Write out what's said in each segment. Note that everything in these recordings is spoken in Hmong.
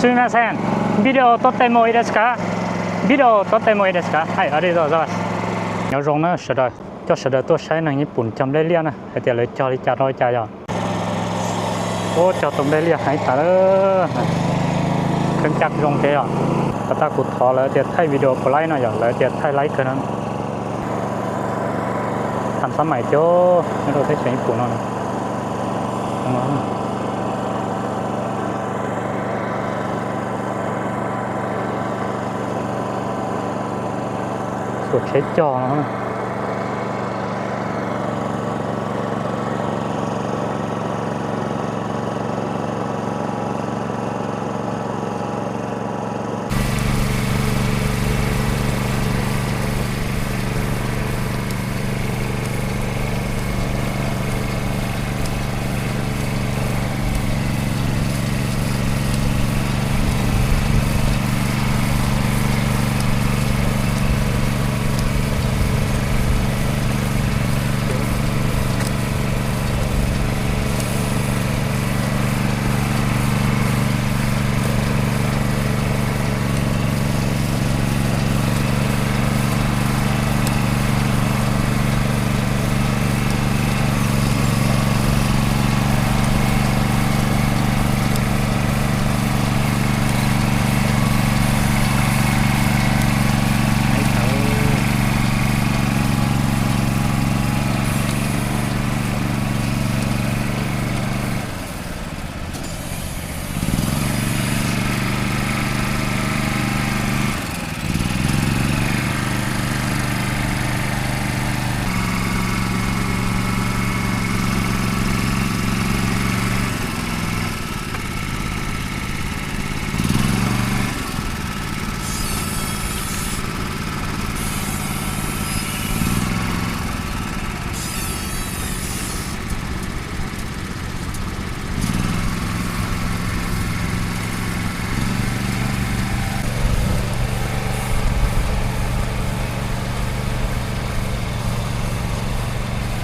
すみません。ビデオ撮ってもいいですか？ ビデオ撮ってもいいですか？ Hais, a, nyob zoo na sawv daws, coj sawv daws tuaj saib neeg Nyij Pooj cog nplej liaj na, hais tias lawv cog li cas rau li cas yog. Ub, cog tau nplej liaj heev tas, kheeb caj zoo thiab yog. Pas tag kuv thov lawv tias thaij video puas laib no yog lawv tias thaij laib kawg no. Tham xab maim tiag nyob rau teb chaws Nyij Pooj no. Xuas tsheb cog no.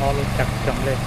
Ob lub caj cog nplej.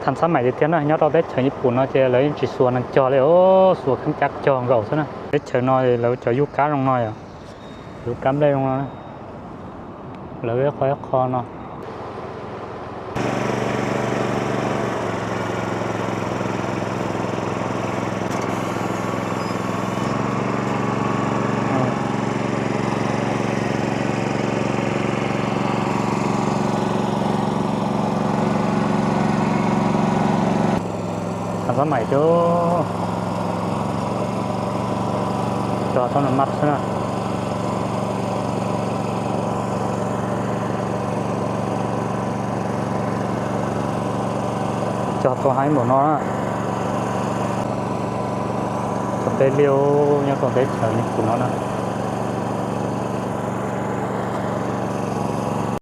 Tham xab maim tiag tiag na, nyob rau teb chaws Nyij Pooj no ces lawv yeej tsis xuas neeg cog li os, xuas kheeb caj cog nkaus xwb na. Teb chaws no lawv cov yug kab zoo no yom, yug kab nplej zoo no, lawv ib qho ib qho no. Tham xab maim tiag, cog tau nws mab xwb na. Cog tau heev npaum no na. Cog nplej liaj nyob rau teb chaws Nyij Pooj no na.